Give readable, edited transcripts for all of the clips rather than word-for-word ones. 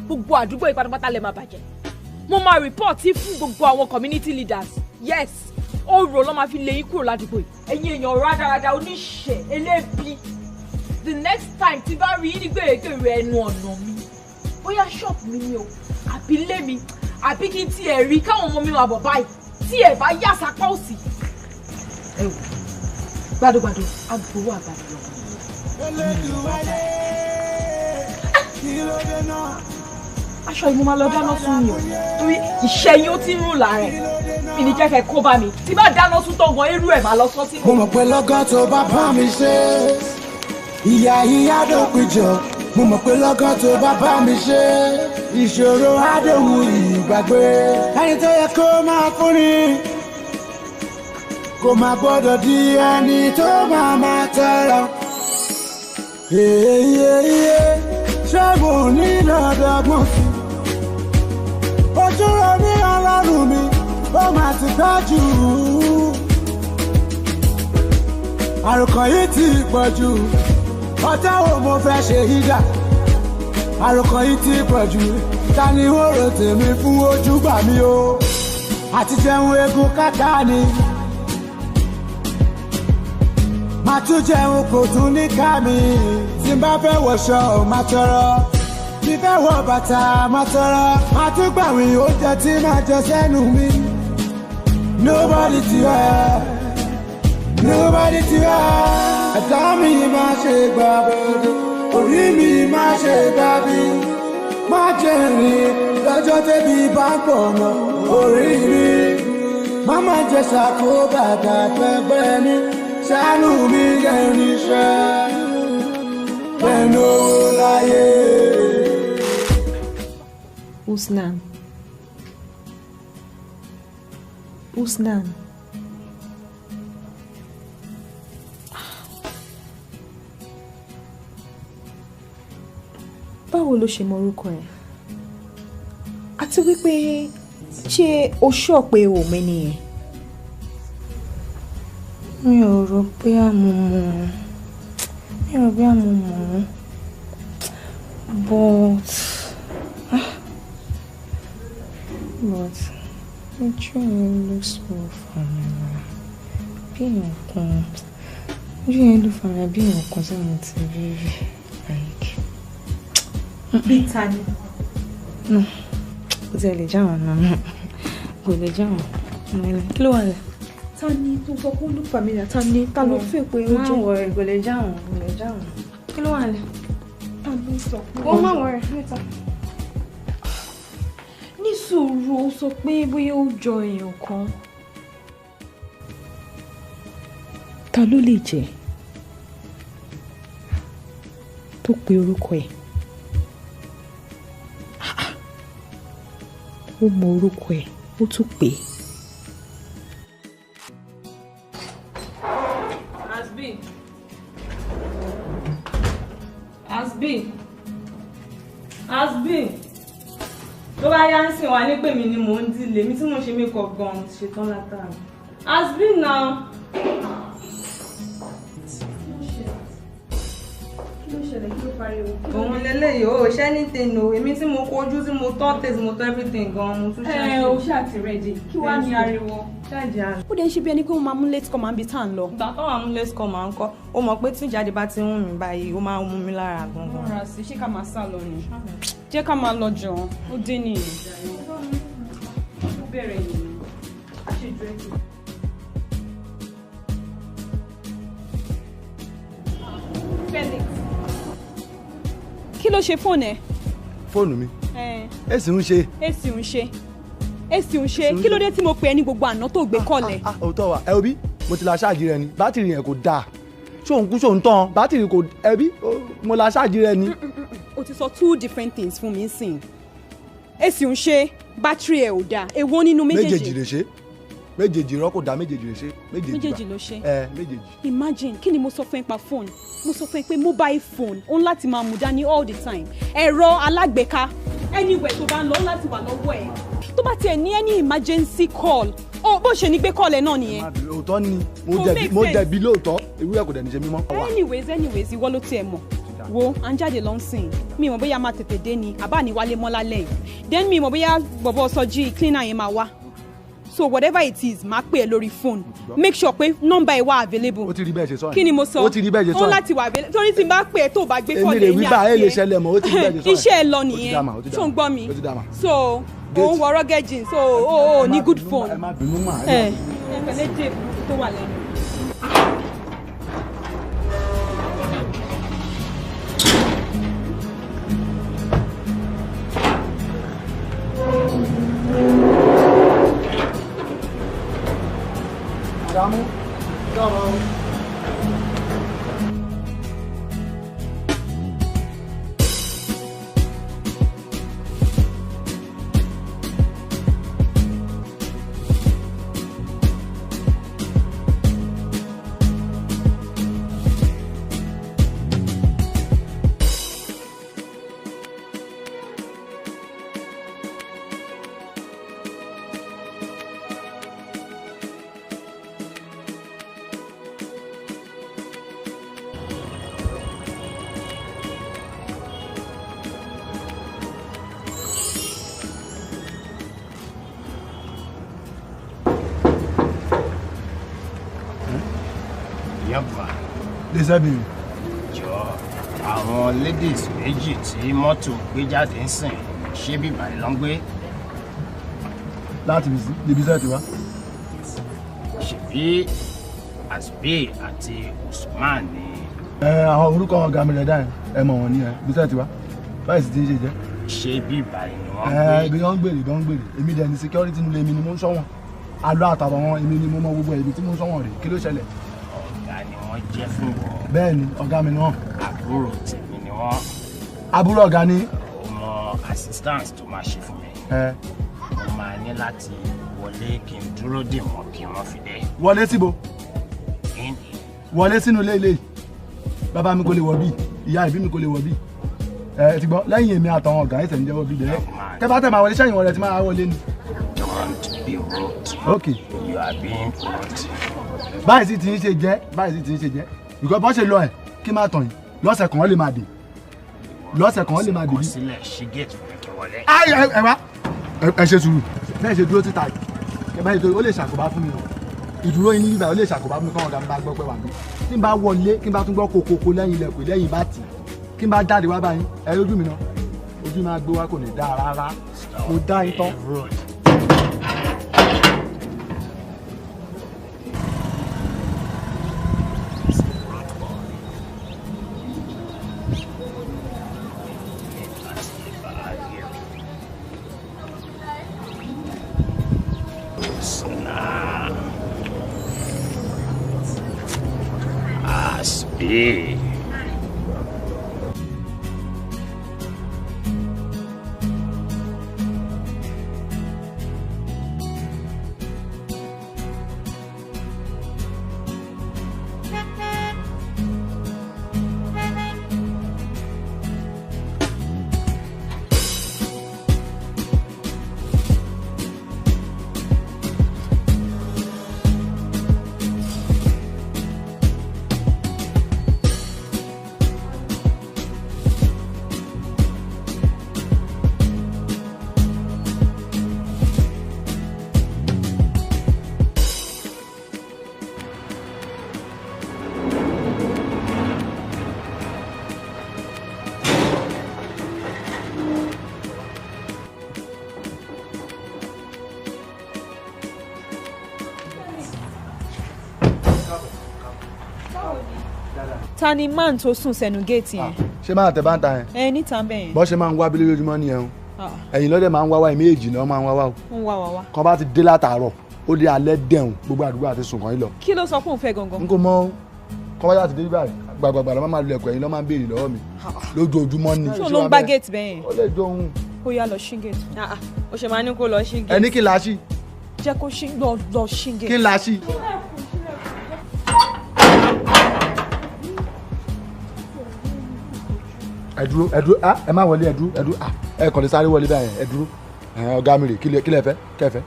Gbogbo àdúgbò yìí pátápátá lè máa bàjẹ́. Mo máa report fún gbogbo àwọn community leaders. Yes, ó rò lọ́ máa fi lé yín kúrò ládùúgbò yìí. Ẹ̀yin èèyàn rádaràda, oníṣẹ́ elébi. The next time tí bá rí yín ní gbèrègbèrè ẹnu ọ̀nà mi, bóyá shop mi ni o, àbí ilé mi, àbí kí n tiẹ̀ rí káwọn ọmọ mi máa bọ̀ báyìí, tí ẹ bá yá sapá òsì. Ẹ wò, gbàdúgbàdú agbowó àgbàdo lọ. Aṣọ yìí mo máa lọ dáná sun mi o, torí ìṣẹ́yìn ó ti ń rùn lára ẹ̀. Mi ní jẹ́ kẹ́ kó bá mi. Tí bá dáná sun tán gan, irú ẹ̀ máa lọ sọ sí. Mo mọ̀ pé lọ́gán tó bá bá mi ṣe, ìyá ìyá dópin jọ. Mo mọ̀ pé lọ́gán tó bá bá mi ṣe, ìṣòro àdéhùn ìgbàgbé. Ẹni tó yẹ kó máa fún ni kò má gbọ́dọ̀ di ẹni tó máa máa tọrọ. Èyí ṣé mo ní lọ́dọ̀gbọ́n sí? Ojú rẹ ní ọlọ́run mi, ó máa ti pẹ́ jù. Àròkàn yìí ti pọ̀ jù, ọjọ́ wo mo fẹ́ ṣe yídà? Àròkàn yìí ti pọ̀ jù, ta ni ó rò tèmi fún ojú gbà mí o? Àti jẹun egun káká ni. Màá tún jẹun kò tún ní ká mi. Tí n bá fẹ́ wọṣọ, máa tọrọ. Tí fẹ́ wọ bàtà, máa tọrọ. Màá tún gbàwìn oúnjẹ tí màá jẹ sẹ́nu mi. Nobody to help, nobody to help. Ẹ̀dá mi máa ṣe gbà bọ̀dọ̀, orí mi máa ṣe gbà bí. Má jẹ́ rìn lọ́jọ́ tẹ́bi bá pọ̀ mọ́ orí mi. Má má jẹ ṣàkóbàtà pẹ́pẹ́ mi. Ṣàánú mi lẹ́nu iṣẹ́, lẹ́nu owó láyé. Usnan. Usnan. Báwo ló ṣe mọ orúkọ ẹ̀? Àti wípé ṣé o ṣọ́ pé o mẹ́ni yẹn? Mi ò rò pé mo mọ̀. Mi ò rò pé mo mọ̀. But ojú mi looks so familiar. Bí nǹkan, ojú yẹn look familiar bí nǹkan tí mo ti rí rí. Like. Bí ta ni? No, kò tiẹ̀ lè já wọn náà. Kò lè já wọn. Kí ló wà lẹ̀? Ta ni tó sọ pé ó look familiar? Ta ni? Ta ló fẹ́ pé ó jẹ́? Má worry, kò lè já wọn, kò lè já wọn. Kí ló wà lẹ̀? Ta ló sọ pé? Ó má worry, níta. Ní sùúrù, ó sọ pé bóyá ó jọ èèyàn kan. Ta ló lè jẹ́ tó pe orúkọ ẹ̀? Ó mọ orúkọ ẹ̀, ó tún pè é. Asbi, tó bá yá ń sìn wá ní pè mí ni mò ń dìlé mi tí mo ṣe makeup gan-an ti ṣetán látàrí. Asbi now. Kí ló ṣẹlẹ̀? Kí ló pariwo? Òun leléyìí o, ṣé anything o, èmi tí mo kojú tí mo tọ́ tètè mo tọ́ everything gan-an mo tún ṣe. Ẹ o ṣáà ti ready, kí wàá ní ariwo? Ṣáàjì àná. Ó dẹ̀ ń ṣe bí ẹni pé wọ́n máa mú late come àbí tá à ń lọ. Ìgbà tó wà mú late come à ń kọ́, ó mọ̀ pé tí ìjáde bá ti ń rìn báyìí, ó máa ń mú mi lára gangan. Rọra sí, ṣé ká máa sá lọ ni? Jẹ́ ká máa lọ jọ, ó dé nìyẹn. Ó bẹ̀rẹ̀ nìyẹn. Ṣé dírẹ́kì? Felix. Kí ló ṣe fóònù ẹ? Fóònù mi? Èsì ń ṣe. Èsì ń ṣe. Èsì ń ṣe. Kí ló dé tí mo pè ẹ́ ní gbogbo àná tó gbé kọ́lẹ̀? Òótọ́ wa, ẹ obi, mo ti la ṣáàjì rẹ ni, bátìrì yẹn kò dáa. Ṣóun kú ṣóun tán, bátìrì kò ẹbí, mo la ṣáàjì rẹ ni. O ti sọ two different things fún mi nsìn. Èsì ń ṣe, bátìrì ẹ̀ ò dáa, èwo nínú méjèèjì? Méjèèjì lè ṣe. Méjèèjì irọ́ kò dáa, méjèèjì lè ṣe. Méjèèjì ló ṣe. Ẹ méjèèjì. Imagine, kí ni mo sọ fún ẹ pa fóònù? Mo sọ fún ẹ pé mobile phone ó ń láti máa mú dání all the time. Ẹ̀rọ alágbèéká anywhere tó bá ń lọ ó láti wà lọ́wọ́ ẹ̀. Tó bá tiẹ̀ ní any emergency call, ó bó ṣe ní gbé call ẹ̀ náà nìyẹn. Òótọ́ ni, mo jẹ̀bi lóòótọ́, ewúrẹ́ kò dẹ̀ ní ṣe mímọ́. Anyways, ìwọ ló tiẹ̀ mọ̀. Wo, à ń jáde lọ sìn. Mi mọ̀ bóyá máa tètè dé ni, àbá ní wálé mọ́ lálẹ́ yìí. Then mi mọ̀ bóyá bọ̀bọ̀ Sọjí cleaner yẹn máa wá. So whatever it is, máa pè é lórí phone. Make sure pé nọ́mbà ẹ̀ wà available. Ó ti rí bẹ́ẹ̀ ṣe sọ yẹn. Kí ni mo sọ? Ó ti rí bẹ́ẹ̀ ṣe sọ Ó yẹn. láti wà available. Torí tí n bá pè é tó bá gbé Èmi call lè èmi wí bá ẹ àti lè ẹ. ṣẹlẹ̀ mọ́, ó ti rí bẹ́ẹ̀ ṣe sọ yẹn. Iṣẹ́ ẹ lọ Ó ti dá mà, ó ti nìyẹn. dá Ṣó ń mà. gbọ́ mi? Ó ti dá mà. So, òun wọ rugged jeans, so o ò ní good phone. Ẹ má bínú mà. Ẹ ẹ pẹ̀lẹ́ dé tó wà lẹ́nu. Àdàmú, dábàá o. Yọ̀bà. Lè mi. Jọ àwọn ladies méjì tí mọ́tò gbé jáde ń sìn ṣé bíbá yìí ló ń gbé? Láti ibi iṣẹ́ ti wá. Ṣèbí Asbe àti Usman ni. Ẹ àwọn orúkọ ọ̀gá mi rẹ̀ dá ẹ mọ̀ wọ́n ní ẹ ibi iṣẹ́ ti wá. Báyìí sì ti ń ṣe jẹ́. Ṣé bíbá yìí ni wọ́n gbé? Ẹ ibi wọ́n ń gbèrè ibi wọ́n ń gbèrè. Èmi dẹ̀ ni security nílé mi ni mo ń ṣọ́ wọn. Alọ́ àtàwọn wọn èmi ni mo mọ gbogbo ibi tí mo ń ṣọ́ wọn rè. Kí ló ṣẹlẹ̀? Ọ̀gá ni wọ́n jẹ́ fún wọn. Bẹ́ẹ̀ni, ọ̀gá mi ni wọ́n. Àbúrò tèmi ni wọ́n. Àbúrò ọ̀gá ni. Ó mọ assistance tó máa ṣe fún mi. Ẹ. Mo máa ní láti wọlé kí n dúró dè wọ́n kí wọ́n fi dé. Wọlé síbo. Wọlé sínú ilé ilé yìí. Bàbá mi kò lè wọ bí, ìyá ìbí mi kò lè wọ bí. Ẹ ti gbọ́, lẹ́yìn èmi àtàwọn ọ̀gá ẹ̀sẹ̀ ń jẹ́wọ́ bí bẹ́ẹ̀. Tẹ́ bá tẹ̀ máa wọlé sẹ́yìn wọlé tí máa wọlé ni. Don't be rude. Okay. You are being rude. Báyìí sì ti ń ṣe jẹ́, báyìí sì ti ń ṣe jẹ́. Because bọ́n ṣe lọ ẹ̀ kí máa tàn yín lọ́sẹ̀ kan ó lè máa dé. Lọ́sẹ̀ kan ó lè máa dé Kọ bí. sílẹ̀ ṣí gate fún mi kí n wọlé. Ayé ẹ wá ẹ ṣe sùúrù bẹ́ẹ̀ ṣe dúró títa yìí ẹ bá ṣe dúró ó lè ṣàkóbá fún mi o. Ìdúró yín nígbà ó lè ṣàkóbá fún mi kọ́ ọ̀gá mi bá gbọ́ pé wà mí. Tí n bá wọlé kí n bá tún gbọ́ kokoko lẹ́yìn ilẹ̀kùn lẹ́yìn bá tì kí n bá jáde wá báyìí ẹ lójú mi náà ojú máa gbé wá kò ní dáa rárá mo dá yín tán. Asbe. Ta ni man tó sùn sẹ́nu géètì yẹn? Ṣé máa tẹ̀ bá ń ta yẹn? Ẹ níta bẹ́ẹ̀ yẹn. Bọ́ ṣe máa ń wá bí lójoojúmọ́ nìyẹn o. Ẹ̀yìn lọ́dẹ̀ máa ń wá wá, èmi èjì náà máa ń wá wá o. Ń wá wá wá. Kan bá ti dé látàárọ̀, ó dé alẹ́ dẹ̀hùn gbogbo àdúgbò àti sùn kàn yín lọ. Kí ló sọ pé òun fẹ́ gangan? N kò mọ o. Kan bá yà ti dé báyìí, gbàgbàgbà lọ́ máa lu ẹ̀kọ́ ẹ̀yìn lọ́ máa ń béèrè lọ́wọ́ mi. Lójoojúmọ́ ni. Ṣé òun ló ń gbá géètì bẹ́ẹ̀ yẹn? Ó lè jọ òun. Ó yá lọ ṣí géètì. Ó ṣe máa ní kó lọ ṣí géètì. Ẹni kí la ṣí? Jẹ́ kó ṣí lọ lọ ṣí géètì. Kí la ṣí? Ẹ dúró, ẹ dúró, ẹ má wọlé, ẹ dúró, ẹ dúró, ẹ kàn lè sáré wọlé báyẹn, ẹ dúró. Ọ̀gá mi rè, kí lẹ fẹ́, kẹ́ fẹ́.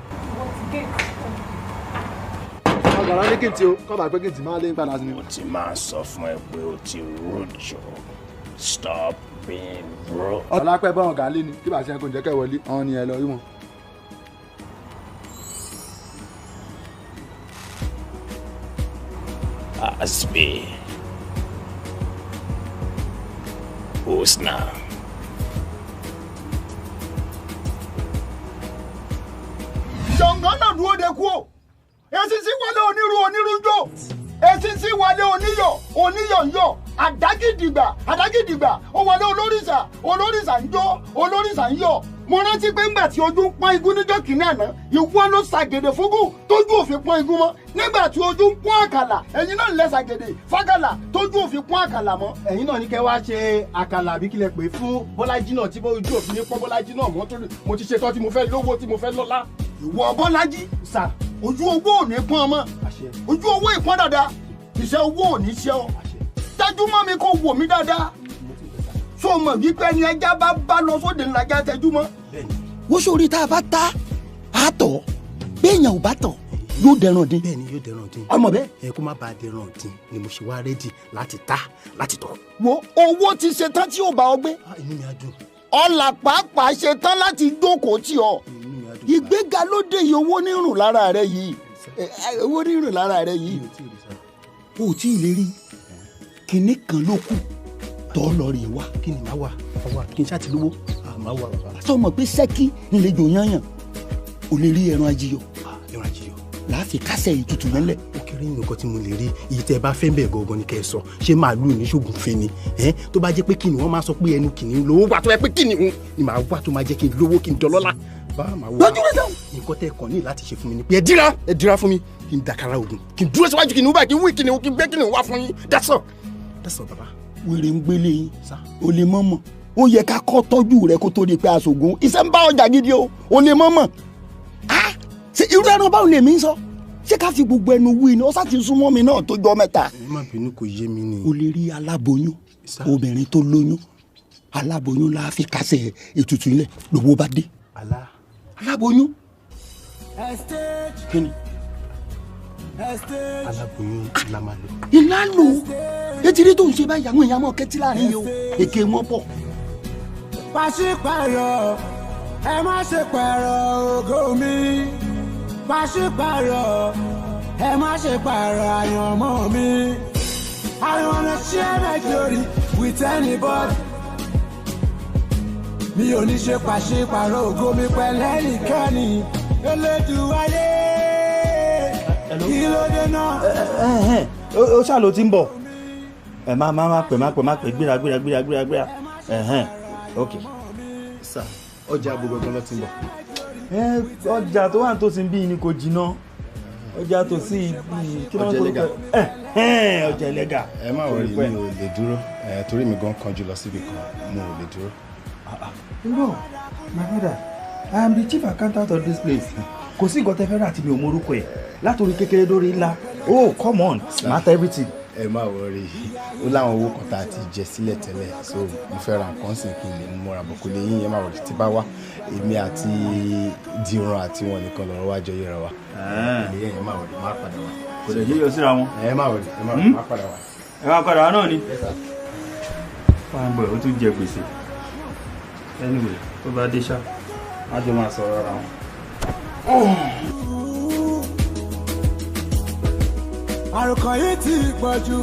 Ọ̀gá rán ní kí n ti o, kọ́ bá pé kí n ti máa lé ń padà sí ni. Mo ti máa sọ fún ẹ pé o ti rújò. Stop being broke. Ọlápẹ́ bá ọ̀gá lé ni kí bàá ṣe kò jẹ́ kẹ́ wọlé ọ̀hún ni ẹ lọ rí wọn. Asbi Husna. Ṣọ̀ngàn náà dúró de kú o. Eṣinṣin wọlé onírú onírú jó. Eṣinṣin wọlé oníyọ̀ oníyọ̀ ń yọ̀. Àdágìdìgbà àdágìdìgbà ó wọlé olórìṣà olórìṣà ń jó olórìṣà ń yọ̀. Mo rántí pé ńgbà tí ojú ń pọ́n igún níjọ́ kìíní àná, ìwọ ló ṣàgèdè fúngùn tójú òfin pọ́n igún mọ́. Nígbà tí ojú ń pọ́n àkàlà, ẹ̀yin náà lẹ ṣàgèdè fákàlà tójú òfin pọ́n àkàlà mọ́. Ẹ̀yin náà ní kẹ́ wá ṣe àkàlà àbí kílẹ̀ pé fún Bọ́lájí náà tí ojú òfin ní pọ́n Bọ́lájí náà mọ́ torí mo ti ṣetán tí mo fẹ́ lówó tí mo fẹ́ lọ́lá. Ìwọ Bọ́lájí sà, ojú owó ò ní pọ́n ọmọ, ojú owó ìpọ́n dáadáa, iṣẹ́ owó ò ní ṣe ọ. Tẹ́jú mọ́ mi kó wò mí dáadáa. So mọ̀ wípé ẹni ẹja bá bá lọ sóde ńlájà tẹ́jú mọ́. Wọ́n sórí tá a bá ta á tọ̀ béèyàn ò bá tọ̀ yóò dẹran dín. Bẹ́ẹ̀ni yóò dẹran dín. Ọmọ bẹ́ẹ̀. Ẹ kó má bàa dẹran dín ni mo ṣe wá rẹ́dì láti ta láti tọ̀. Wo owó ti ṣe tán tí ò bá ọ gbé. Inú mi á dùn. Ọlà pàápàá ṣe tán láti jókòó tì ọ. Ìgbéga ló dé yìí, owó nírùn lára rẹ yìí. Owó nírùn lára rẹ yìí. O ò tí ì lè rí kinní kan ló kù tọ́ lọ rè wá. Kí ni màá wà? Wà kí n ṣáà ti lówó. Màá wà bàbá. Sọ mọ̀ pé sẹ́kí nílejò yányàn ò lè rí ẹran ajíyọ. Ẹran ajíyọ. Láàfin kásẹ̀ ètùtù yẹn lẹ̀. Ó kéré nǹkan tí mo lè rí, iye tẹ́ ẹ bá fẹ́ bẹ̀ gangan ni kẹ́ ẹ sọ. Ṣé màálù ní ṣoògùn fẹ́ ni? Tó bá jẹ́ pé kìnìún wọ́n máa sọ pé ẹnu kìnìún lówó wà, tó yẹ pé kìnìún ni màá wà tó máa jẹ́ kí n lówó kí n dọlọ́lá. Bá màá wà. Lójú rẹ̀ sẹ́wọ̀n. Nǹkan tẹ́ ẹ kàn ní láti ṣe fún mi ni pé ẹ dira fún mi kí n dàkàrà ògùn kí n dúró síwájú kìnìún báyìí kí n wí kìnìún kí n gbé kìnìún wá fún yín. That's all. That's all bàbá. Wèrè ń gbélé yín o lè mọ̀ mọ̀ ó yẹ ká kọ́ tọ́jú rẹ kó tó di pé aṣògùn iṣẹ́ ń bá ọjà gidi o ò lè mọ̀ mọ̀ á ṣe irú ẹran báwo lèmi ń sọ ṣé ká fi gbogbo ẹnu wí ni ó sá ti súnmọ́ mi náà tó jọ mẹ́ta. Ẹ má bínú kò yé mi ni. O lè rí aláboyún obìnrin tó lóyún aláboyún la fi kásẹ̀ ètùtù ilẹ̀ lówó bá dé. Aláboyún. Kí ni? Aláboyún la máa lò. Iná lò etiri tó ń ṣe báyìí àwọn èèyàn mọ̀ kẹ́tí láàrin yìí o èké wọn pọ̀. Pàṣípààrọ̀ ẹ má ṣe pààrọ̀ ògo mi. Pàṣípààrọ̀ ẹ má ṣe pààrọ̀ àyànmọ́ mi. I wanna share my glory with anybody. Mi ò ní ṣe pàṣípààrọ̀ ògo mi pẹ̀lú ẹnikẹ́ni. Elédùwáyé kí ló dé náà. Ó ṣáà ló ti ń bọ̀. Ẹ má má má pè má pè má pè gbéra gbéra gbéra gbéra gbéra ẹhẹn ok. Sà ọjà gbogbo ẹ̀gbọ́n ló ti ń bọ̀. Ẹ ọjà tó wà nítòsí bíi ni kò jìnnà ọjà tó sí bíi kí ló ń Ọjà kó ẹhẹn ọjà ẹlẹ́gà. Ẹ má wọrí mi ò lè dúró torí mi gan kanjú lọ síbi kan mo ò lè dúró. Irọ́ my brother, I am the chief accountant of this place. Kò sí nǹkan tẹ́ fẹ́ rà tí mi ò mọ orúkọ ẹ̀ látòrí kékeré dórí ńlá. Oh come on, matter everything. Ẹ má wọrí ó láwọn owó kan tá a ti jẹ sílẹ̀ tẹ́lẹ̀ so mo fẹ́ ra nǹkan sìn kí n lè múra bọ̀ kó lè yín. Ẹ má wọrí tí bá wá èmi àti Dìran àti wọn nìkan lọ́rọ̀ wá jọ yẹra wa. Ẹ má wọrí má padà wá. Kò lè yíyọ síra wọn. Ẹ má wọrí ẹ má wọrí má padà wá. Ẹ má padà wá náà ni. Fine boy, ó tún jẹ gbèsè. Anyway, tó bá dé ṣá, á jọ máa sọ̀rọ̀ ara wọn. Àròkàn yìí ti pọ̀ jù,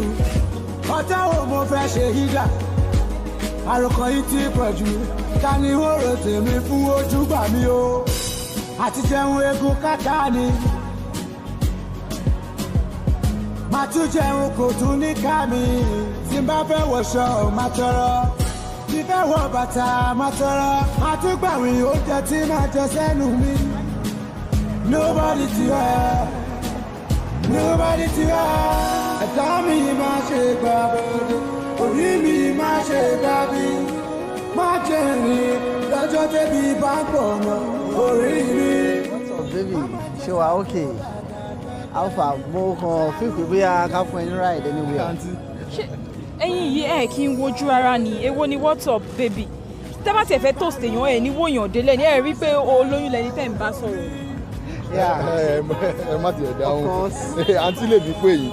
ọjọ́ wo mo fẹ́ ṣe hídà? Àròkàn yìí ti pọ̀ jù, ta ni ó rò tèmi fún ojú gbà mí o? Àti jẹun egun káká ni. Màá tún jẹun kò tún ní ká mi. Tí n bá fẹ́ wọṣọ, màá tọrọ. Tí fẹ́ wọ bàtà, màá tọrọ. Màá tún gbàwìn oúnjẹ tí màá jẹ sẹ́nu mi. Nobody to help. Nobody to help. Ẹ̀dá mi máa ṣe gbà bọ̀dẹ̀, orí mi máa ṣe gbà bí. Má jẹ́ rìn lọ́jọ́ tẹ́bi bá pọ̀ mọ́ orí mi. What's up baby? Ṣé wàá okay? Alpha, mo kàn feel pé bóyá ká fún ẹ ní ride anywhere. Ṣé ẹ̀yin yìí ẹ kí n wojú ara ni? Èwo ni what's up baby? Tẹ́ bá tiẹ̀ fẹ́ toast èèyàn ẹ̀ ní wòyàn délẹ̀ ní ẹ̀ rí pé olóyún lẹni tẹ́ ń bá sọ̀rọ̀. Ẹ má tiẹ̀ dáhùn. Àǹtí lè bí pé yìí.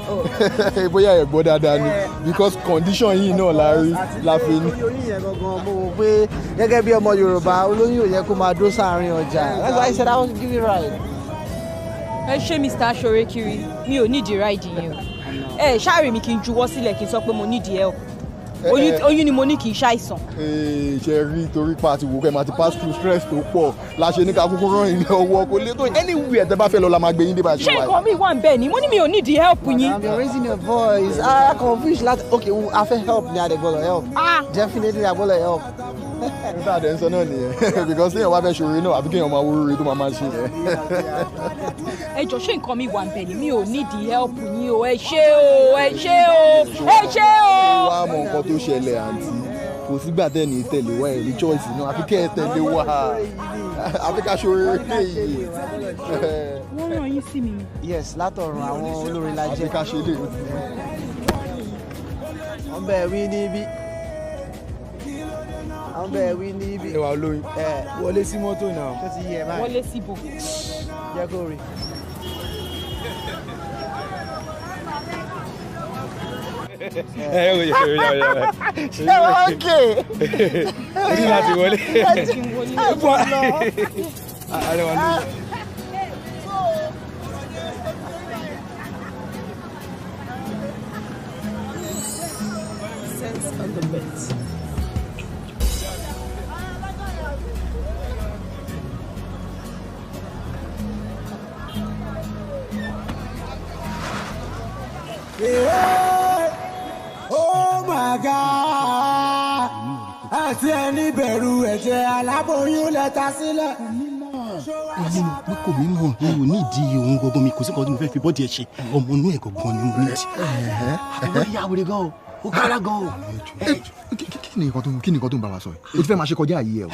Bóyá ẹ gbọ́ dáadáa ni because condition yìí náà la rí la fi ní. Olóyún yẹn gangan mo wò pé gẹ́gẹ́ bí ọmọ Yorùbá olóyún ò yẹ kó máa dó sáàárín ọjà. That's why I said I want to give you ride. Ẹ ṣé Mr. Aṣorekiri, mi ò nídìí ride yẹn o. Ẹ ṣáàrì mi kí n juwọ́ sílẹ̀ kí n sọ pé mo nídìí help. Oyún ni mo ní kì í ṣàìsàn. Ṣe rí torí pa àti wò kẹ́ máa ti pass through stress tó pọ̀ la ṣe ní ká kúkú ràn yín lọ́wọ́ kó lè tó anywhere tẹ́ bá fẹ́ lọ la máa gbé yín dé bá a ṣe Ṣé wà. nǹkan mi wà ń bẹ̀ ni? Mo ní mi ò nídìí help yín. Madam, you're raising your voice. I confuse láti okay, a fẹ́ help ni a dẹ̀ gbọ́dọ̀ help. Definitely a gbọ́dọ̀ help. Nígbà tẹ̀ ń sọ náà nìyẹn because téèyàn bá fẹ́ ṣòro náà àbí kéèyàn máa wo oore tó máa máa ṣe yẹn. Ẹ jọ̀ọ́ ṣé nǹkan mi wà ń bẹ̀ ni? Mi ò nídìí help yín o. Ẹ ṣé o, ẹ ṣé o, ẹ ṣé o. Wá mọ nǹkan tó ṣẹlẹ̀ àǹtí, kò sígbà tẹ́ ní tẹ̀lé wa ẹ̀ ní choice náà àfi kẹ́ ẹ tẹ̀lé wa àfi ká ṣoore yìí. Wọ́n rán yín sí mi ni. Yes, látọ̀run àwọn olórin la jẹ́. Àfi ká ṣe lè. Wọ́n bẹ̀ wí níbí. Wọ́n bẹ̀ wí níbí. Ẹwà olóyin. Wọlé sí mọ́tò náà. Ṣé ti yẹ báyìí? Wọlé síbò. Jẹ́ kó rí. Ṣé okay? O ní láti wọlé. Arẹwà lóyún. Sense on the bit. Oh my God! Àti ẹni bẹ̀rù ẹ̀jẹ̀ aláboyún lẹ́ta sílẹ̀. Èmi mọ̀ pé kò mí mọ̀, mi ò ní ìdí òun gangan, mi kò sí nǹkan tí mo fẹ́ fi bọ́dì ẹ̀ ṣe, ọmọ inú ẹ̀ gangan ni mo ní ìdí. Àwọn ìyá wèrè gan o, ó kára gan o. Kí ni nǹkan tó ń bá wa sọ yìí? O ti fẹ́ máa ṣe kọjá àyè ẹ̀ o.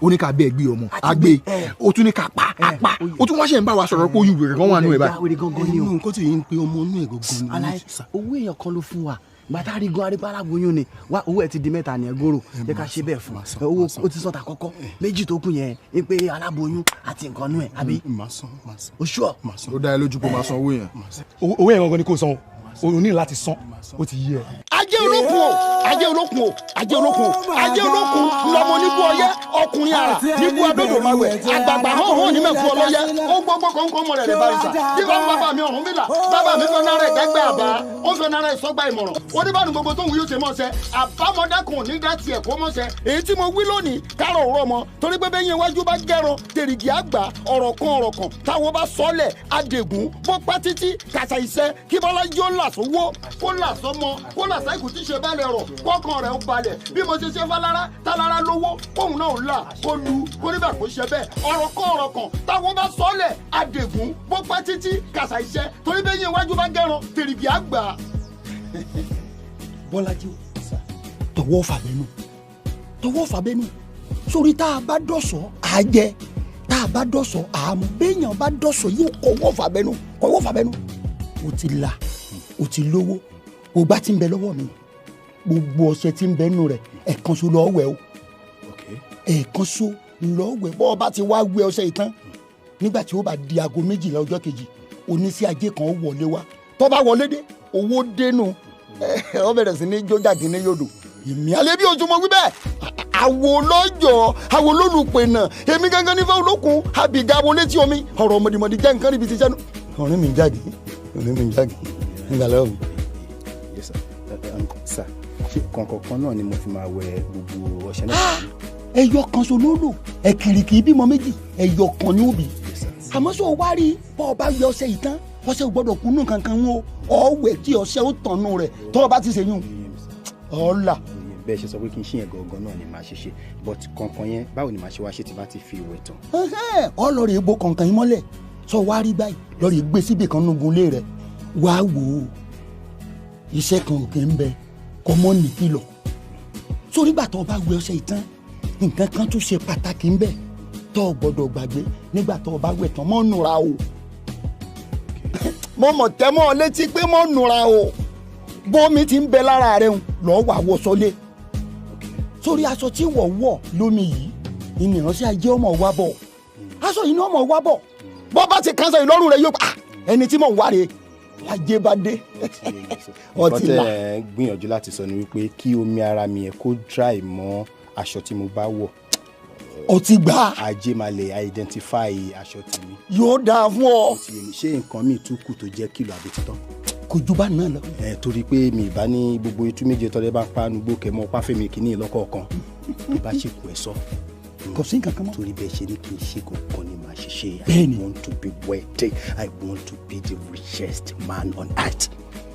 O ní ká bẹ́ẹ̀ gbé ọmọ, a gbé, o tún ní ká pa, a pa, o tún wá ṣe ń bá wa sọ̀rọ̀ pé oyún wèrè kan wà nù ẹ̀ báyìí. Ìyá wèrè gangan ni o. Inú nǹkan tí yìí ń pe ọmọ inú ẹ̀ gangan ni mo ní ìdí. Owó èèyàn kan ló fún wa. Gbàtà rí gan arípa aláboyún ni wá owó ẹ ti di mẹ́ta ní ẹgọrò jẹ́ ká ṣe bẹ́ẹ̀ fún owó ó ti sọta kọ́kọ́ méjì tó kù yẹn ń pé aláboyún àti nǹkan nú ẹ àbí. Oṣù ọ. Ó dá ẹ lójú pé ó máa san owó yẹn. Owó yẹn gangan ni kò san o ní láti san ó ti yé ẹ. Ajé olókun o, ajé olókun o, ajé olókun o, ajé olókun lọmọ níbú ọyẹ, ọkùnrin àrà níbú adódò máa wẹ̀, àgbààgbà hàn hàn ní mẹ́fù ọlọ́yẹ, ó gbọ́gbọ́ kọ́ńkọ́ mọ̀ rẹ̀ rẹ̀ barisa, bí wọ́n bàbá mi ọ̀run mi là, bàbá mi fẹ́ nára ẹ̀dágbẹ́ àbá, ó fẹ́ nára ìsọgbà ìmọ̀ràn, oníbànú gbogbo tóun yóò ṣe mọ́ṣẹ́, àbámọ́dákùn ní dá tiẹ̀ kó mọ́ṣẹ́, èyí tí mo wí lónìí kárọ̀ òrọ̀ mọ́, torí pé bẹ́yìn iwájú bá gẹ̀rọ, tèrìgì àgbà, ọ̀rọ̀ kan ọ̀rọ̀ kan, táwọn bá sọ́lẹ̀, adègún, bó pẹ́ títí, kàṣà ìṣẹ́, kí Bọ́lá yóò là sówó, kó là sọ́mọ, kó là sáìkù tí ṣe balẹ̀ rọ̀, kọ́kàn rẹ̀ ó balẹ̀, bí mo ṣe ṣe fálára, tálára lówó, kóun náà là, kó lu, kó níbẹ̀ kó ṣe bẹ́ẹ̀, ọ̀rọ̀ kan ọ̀rọ̀ kan, táwọn bá sọ́lẹ̀, adègún, bó pẹ́ títí, kàṣà ìṣẹ́, torí bẹ́yìn iwájú bá gẹ̀rọ, tèrìgì àgbà. Bọ́lájí tọwọ́ fàbẹ́nu, tọwọ́ fàbẹ́nu, sórí tá a bá dọ̀sọ̀ á jẹ, tá a bá dọ̀sọ̀ á mú, béèyàn bá dọ̀sọ̀ yóò kọwọ́ fàbẹ́nu, kọwọ́ fàbẹ́nu. O ti là, o ti lówó, o bá ti ń bẹ lọ́wọ́ mi, gbogbo ọṣẹ tí ń bẹ nù rẹ̀, ẹ̀kan so lọ́ọ́ wẹ̀ o, ẹ̀kan so lọ́ọ́ wẹ̀, bọ́ ọ bá ti wá wẹ̀ ọṣẹ yìí tán, nígbà tí ó bá di aago 12 ọjọ́ kejì, oníṣẹ́ ajé kan wọlé wá, tó bá wọlé dé, owó dénú, ó bẹ̀rẹ̀ sí ní jójàgé ní yòdò. Èmi alẹ́ bí ojúmọ́ wí bẹ́ẹ̀, àwo lọ́jọ́, àwo lólùpẹ̀nà, èmi gangan ní fáwọn olókun, àbíga wo létí omi, ọ̀rọ̀ mọ̀dìmọ̀dì jẹ́ nǹkan níbi ti sẹ́nu. Ọ̀rẹ́ mi ń jáde, ọ̀rẹ́ mi ń jáde, ń gbà lọ́wọ́ mi. Yes sir. Sir, ṣé kọ̀ọ̀kan náà ni mo fi máa wẹ gbogbo ọṣẹ náà? Ẹyọ kan so ló lò, ẹ̀kìrì kì í bímọ méjì, ẹyọ kan ni ó bí. Àmọ́ sọ wá rí bọ́ ọ bá yọ ọṣẹ yìí tán, ọṣẹ ò gbọ́dọ̀ kúnnú kankan wọn o, ọ̀wẹ̀ tí ọṣẹ ó tànú rẹ̀ tọ́ ọ bá ti ṣèyún ọ̀la. Bẹ́ẹ̀ ṣe sọ pé kí n ṣe yẹn gangan náà ni màá ṣe ṣe, but kọ̀ọ̀kan yẹn báwo ni màá ṣe wá ṣe tí bá ti fi ìwẹ̀ tán? Ọlọ́rẹ̀ ègbò kọ̀ọ̀kan yín mọ́lẹ̀, sọ wá rí báyìí, lọ́rẹ̀ gbé síbì kan nugun lé rẹ̀, wá wò ó, iṣẹ́ kan òkè ń bẹ, kọ́ mọ́ nìkìlọ̀. Sórí gbà tó o bá wẹ ọṣẹ yìí tán, nǹkan kan tún ṣe pàtàkì ń bẹ tó o gbọ́dọ̀ gbàgbé nígbà tó o bá wẹ̀ tán, mọ́ nura o. Mo mọ̀ tẹ́ mọ́ ọ létí pé mọ́ nura o, bómi ti ń bẹ lára rẹ̀ ń lọ́ọ́ wà wọṣọ lé. Sórí aṣọ tí wọ́n wọ̀ lómi yìí, ìnìránṣẹ́ ajé ọmọ wa bọ̀, aṣọ yìí ni ọmọ wa bọ̀, Bọ́ bá ti kánṣẹ́ ìlọ́rùn rẹ yóò pa ẹni tí mò ń wá rè lájẹ́ bá dé. Nǹkan tẹ́ ẹ gbìyànjú láti sọ ni wípé kí omi ara mi yẹn kó dry mọ́ aṣọ tí mo bá wọ̀. Ó ti gbà. Ajé máa lè identify aṣọ tèmi. Yóò dáa fún ọ. Ṣé nǹkan míì tún kù tó jẹ́ kìlọ̀ àbí títọ́? Kò ju bá náà lọ. Ẹ torí pé mi ìbá ní gbogbo itú méje tọ́lẹ́ bá pa nugbó kẹmọ páfẹ́mi kìíní lọ́kọ̀ọ̀kan tó bá ṣe kù ẹ sọ. Kò sí nǹkan kan mọ́. Torí bẹ́ẹ̀ ṣe ní kí n ṣe kankan ni màá ṣe ṣe. Bẹ́ẹ̀ni. I want to be wealthy. I want to be the richest man on earth.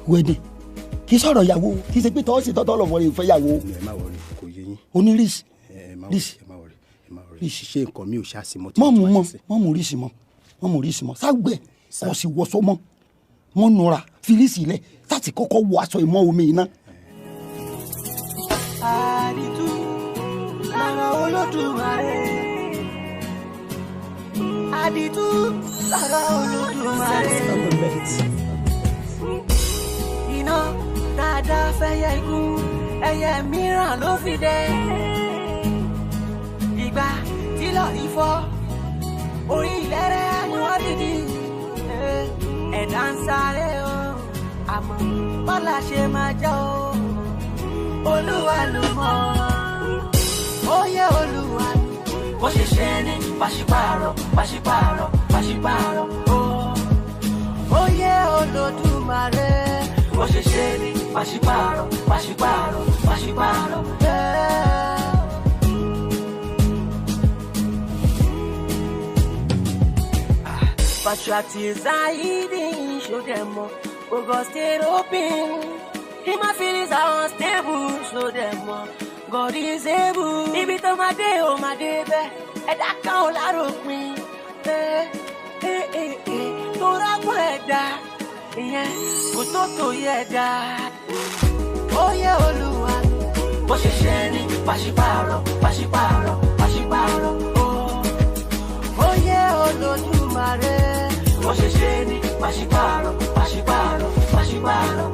Wedding kì í sọ̀rọ̀ ìyàwó, kì í ṣe pé tọ́sí tọ́tọ́ lọ́wọ́ rẹ̀ fẹ́ yàwó. Ẹ má wọrí, kò yé yín. Onírìsì. Ẹ má wọrí, ẹ má wọrí, ẹ má wọrí. Ṣé nǹkan mi ò ṣáà sí mọ́? Mọ́ mú mọ́, mọ́ mú rísì mọ́, mọ́ mú rísì mọ́, ságbẹ́ kò sì wọṣọ mọ́, mọ́ nura fírísì lẹ̀ sáti kọ́kọ́ wọ aṣọ ìmọ̀ omi iná. Àdìtú lára Olódùmarè. Àdìtú lára Olódùmarè. Iná dáadáa fẹ́yẹ ikú, ẹyẹ mìíràn ló fi dé. Ìgbà tí lọ́ọ̀rì fọ́, orí ìlẹ́rẹ́ ni wọ́n dìdí. Ẹ̀dá ń sáré o, àmọ́ bọ́lá ṣe máa jẹ́ o. Olúwa ló mọ̀, ó yẹ Olúwa. Bó ṣe ṣe ní pàṣípààrọ̀, pàṣípààrọ̀, pàṣípààrọ̀ o. Ó yẹ Olódùmarè. Bó ṣe ṣe ní pàṣípààrọ̀, pàṣípààrọ̀, pàṣípààrọ̀. Patriotism, show them more. Ogun State open. In my feelings are unstable, show them more. God is able. Ibi tó máa dé, ó máa dé bẹ́ẹ̀. Ẹ̀dá kan ò láròpin. Tó rágbọ́n ẹ̀dá, ìyẹn kò tó tó yẹ ẹ̀dá. Ó yẹ Olúwa. Bó ṣe ṣe ní pàṣípààrọ̀, pàṣípààrọ̀, pàṣípààrọ̀. Ó yẹ Olódùmarè. Bó ṣe ṣe ní pàṣípààrọ̀, pàṣípààrọ̀, pàṣípààrọ̀.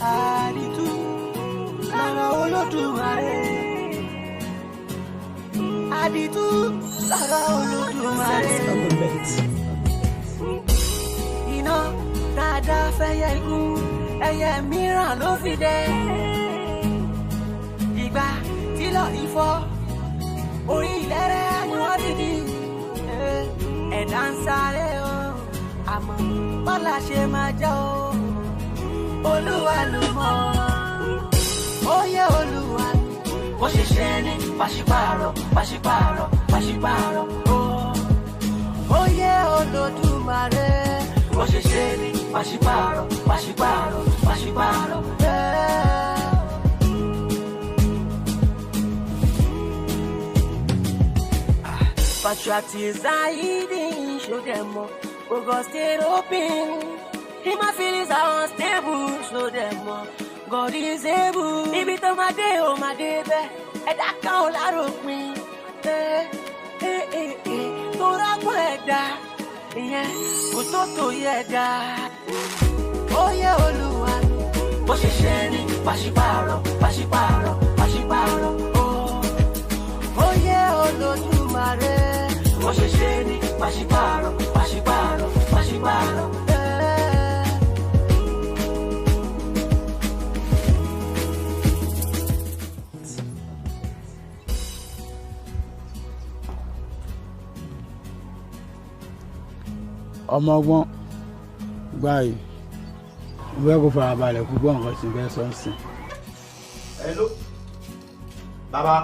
Àdìtú lára Olódùmarè. Àdìtú lára Olódùmarè. Iná dáadáa fẹ́yẹ ikú, ẹyẹ mìíràn ló fi dé. Ìgbà tí lọ́ọ̀rì fọ́, orí ìlẹ́rẹ́ ni wọ́n dìdí. Ẹ̀dá ń sáré o, àmọ́ bọ́lá ṣe máa jẹ́ o. Olúwa ló mọ̀, ó yẹ Olúwa. Bó ṣe ṣe ní pàṣípààrọ̀, pàṣípààrọ̀, pàṣípààrọ̀ o. Ó yẹ Olódùmarè. Bó ṣe ṣe ní pàṣípààrọ̀, pàṣípààrọ̀, pàṣípààrọ̀. Patriotism, show them more. Ogun State open. In my feelings are unstable, show them more. God is able. Ibi tó máa dé, ó máa dé bẹ́ẹ̀. Ẹ̀dá kan ò láròpin. Tó rágbọ́n ẹ̀dá, ìyẹn kò tó tó yẹ ẹ̀dá. Ó yẹ Olúwa. Bó ṣe ṣe ní pàṣípààrọ̀, pàṣípààrọ̀, pàṣípààrọ̀. Ó yẹ Olódùmarè. Bó ṣe ṣe ní pàṣípààrọ̀, pàṣípààrọ̀, pàṣípààrọ̀. Ọmọ ọgbọ́n. Báyìí, mo fẹ́ kó farabalẹ̀ kó gbọ́ nǹkan tí mo fẹ́ sọ ń sìn. Hello bàbá,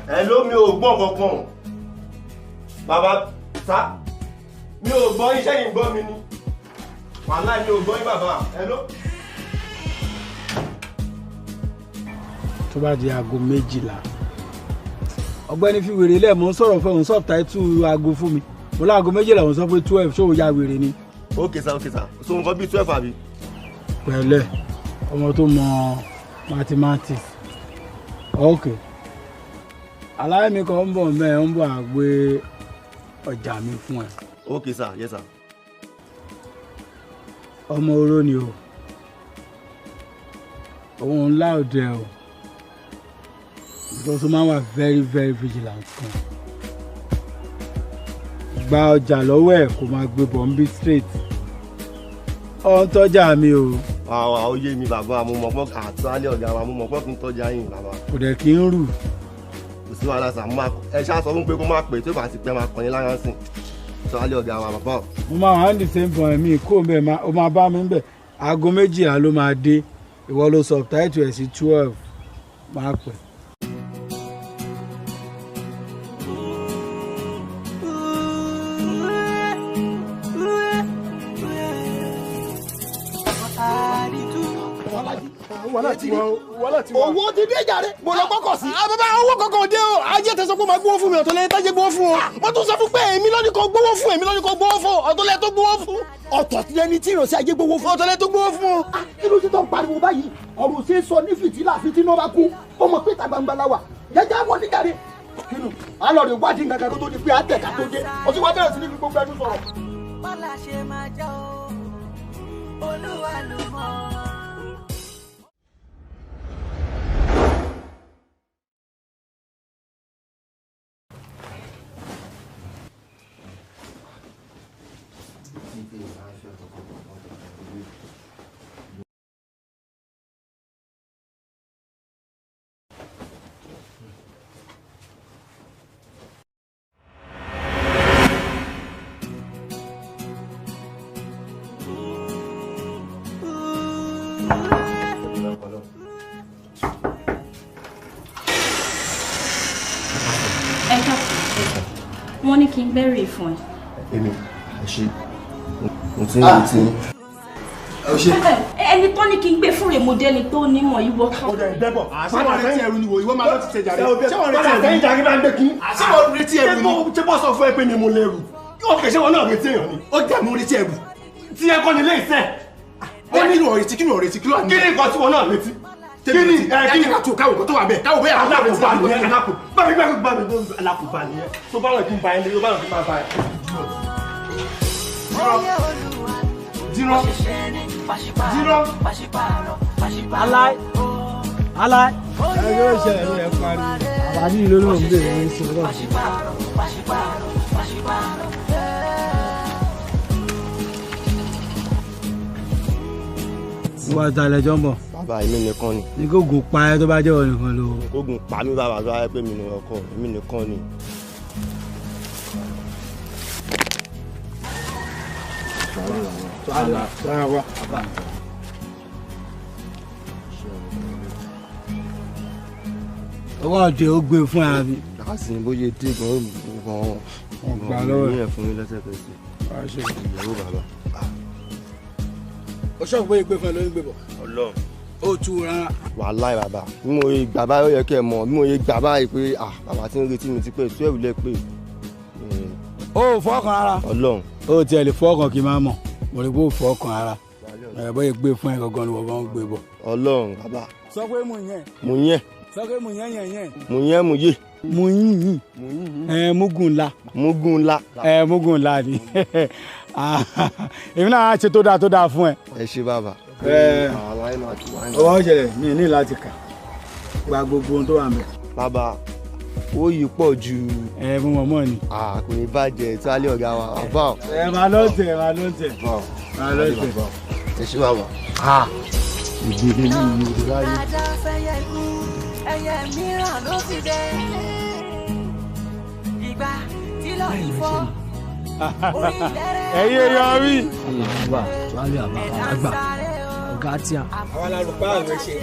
hello, mi ò gbọ́ kankan bàbá sá, mi ò gbọ́ iṣẹ́ yìí ń gbọ́ mi ni wàhálà, mi ò gbọ́ yín bàbá, hello. Tó bá di 12:00, ọ̀gbẹ́ni fi wèrè lẹ̀, mò ń sọ̀rọ̀ fún òun subtitle aago fún mi, mo láago 12:00, òun sọ pé 12, ṣé o ya wèrè ni. Ok sir, ok sir, so nǹkan bíi 12 àbí. Pẹ̀lẹ́ ọmọ tó mọ mathematics. Ok, aláìmí kan ń bọ̀ mẹ́ẹ̀, ń bọ̀ àgbé ọjà mi fún ẹ. Ok sir, yes sir. Ọmọ oró ni o, òun ńlá òde o, because ó máa ń wà very very vigilant kan. Gba ọjà lọ́wọ́ ẹ̀ kó máa gbé bọ̀ ń bí straight. Ọ̀ ń tọ́jà mi o. Àwa ó yé mi bàbá, mo mọ̀ pọ́n àtúwálé ọ̀gá wa, mo mọ̀ pọ́n kí n tọ́jà yín bàbá. Kò dẹ̀ kí n rù. Kò sí wàhálà sà, ẹ ṣáà sọ fún pé kó má pè, tó bá ti pẹ́ máa kàn yín lára sìn. Àtúwálé ọ̀gá wa bàbá. Mo máa wà ní the same point mi kó bẹ́ẹ̀, ó máa bá mi bẹ̀. 12:00 ló máa dé, ìwọ ló subtitle ẹ̀ sí 12, máa pẹ̀. Owó ti dé jàre, mo lọ gbọ́kọ̀ sí. Bàbá, owó kankan dé o, ajé tẹsán pé máa gbówó fún mi, ọ̀tọ̀lẹ́ tájé gbówó fún o. Wọ́n tún sọ fún pé èmi lọ́ní kan gbówó fún, èmi lọ́ní kan gbówó fún, ọ̀tọ̀lẹ́ tó gbówó fún. Ọ̀tọ̀ ti lẹni tí ìrànṣẹ́ ajé gbówó fún, ọ̀tọ̀lẹ́ tó gbówó fún o. Kí ló ti tọ́ ń pariwo báyìí? Ọ̀rọ̀ ṣe é sọ ní fìtílà, fìtílà bá kú, ó mọ̀ pé ìta gbangba la wà, jẹ́jẹ́ wọ́n ní jàre. Kínú, a lọ rè wádìí nǹkan kan tó di pé àtẹ̀ká tó dé, ó sì wá bẹ̀rẹ̀ sí ní fi gbogbo ẹnu sọ̀rọ̀. Bọ́lá ṣe máa jẹ́ o, Olúwa ló mọ̀. Wọ́n ní kí n bẹ̀rẹ̀ fún ẹ. Èmi ẹ ṣe mo ti ń retí. Ẹni tó ní kí n gbé fún rẹ̀ mo jẹ́ ni tó nímọ̀ ìwọ kan. Ó dẹ̀ dẹ́bọ̀. Ṣé wọ́n retí ẹrù ni wò? Ìwọ máa lọ ti tẹ̀jà rẹ̀. Ṣé wọ́n retí ẹrù ni? Padà sẹ́yìn jàre. Ṣé wọ́n retí ẹrù ni? Ṣé bọ́ sọ fún ẹ pé mi mo lẹ́rù? Ó kè ṣé wọn náà retí èèyàn ni? Ó dẹ̀ mo retí ẹrù. Tí ẹ kọ́ ni ilé iṣẹ́. Ó ní ìwọ̀ retí, kí ni ìwọ̀ retí, kí ló wà ní? Kí ni nǹkan tí wọn náà retí? Kí ni ẹ kí ni ká tó káwọ̀ tó wà bẹ́ẹ̀? Káwọ̀ bẹ́ẹ̀ alákòóbá ni ẹ, alákòóbá mi gbàgbé mi alákòóbá ni ẹ. Tó bá lọ kí n ba ẹ lé, tó bá lọ kí n máa ba ẹ. Dírọ́. Dírọ́. Aláì. Aláì. Ẹ yóò ṣẹlẹ̀ ní ẹ pariwo. Àbájú ìlú ló ń bèrè ní ìṣòro. Ìwà ìtàlẹ̀ jọ ń bọ̀. Bàbá, èmi nìkan ni. Ní kó gùn pa ẹ tó bá jẹ́ òun nìkan ló. Kó gùn pa mí bàbá, tó bá yẹ pé mi nìkan kọ́, èmi nìkan ni. Owó ọ̀dẹ ó gbé fún ẹ àbí. Láti ní bóyá dé gan gan Gbà lọ́wọ́ ní ẹ̀ fún mi lẹ́sẹ̀kẹsẹ̀. Ìyàwó bàbá. O ṣọ́ọ̀bù bóyá gbé fún ẹ ló ń gbé bọ̀. Ọlọ́run. Ó tú rárá. Wàláì bàbá, bí mo ye gbà báyìí ó yẹ kẹ́ ẹ mọ̀, bí mo ye gbà báyìí pé bàbá ti ń retí mi ti pé 12 lẹ pé. O ò fọkàn rárá. Ọlọ́run. O tiẹ̀ lè fọkàn kí n máa mọ̀, mo rí bó fọkàn rárá. Ẹ bóyá gbé fún ẹ gangan ni wọ́n bá ń gbé bọ̀. Ọlọ́run bàbá. Sọ pé mo yẹn. Mo yẹn. Sọ pé mo yẹn yẹn yẹn. Mo yẹn mo yé. Mo yín yín. Ẹ mugun ńlá. Mugun ńlá. Ẹ mugun ńlá ni. Èmi náà á ṣe tó dáa tó dáa fún ẹ. Ẹ ṣe bàbá. Ẹ ọwọ́ ìṣẹ̀lẹ̀ mi ní láti kà gba gbogbo ohun tó wà mẹ́. Bàbá, ó yìí pọ̀ ju. Ẹ mo mọ̀ mọ́ ni. Kò ní bàjẹ́ ìtàlẹ́ ọ̀gá wa bàbá. Ẹ máa lọ tẹ̀, máa lọ tẹ̀. Máa lọ tẹ̀. Ẹ ṣe bàbá. Ìdílé mi ni mo ráyè. Ajá fẹ́yẹ ikú, ẹyẹ mìíràn ló fi dé. Ìgbà tí lọ ìfọ́, Ẹ̀yin èèyàn mi. Ìwà tuwálé àbá àgbà ọ̀gá tí a. Àwọn alárùpá àwọn ẹ̀ṣẹ̀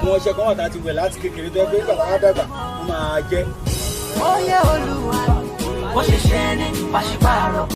àwọn ọṣẹ kan wà tá a ti wẹ̀ láti kékeré tó yẹ pé bàbá wa dàgbà ó máa jẹ́. Oyè Olúwa, bó ṣe ṣe ní pàṣípààrọ̀.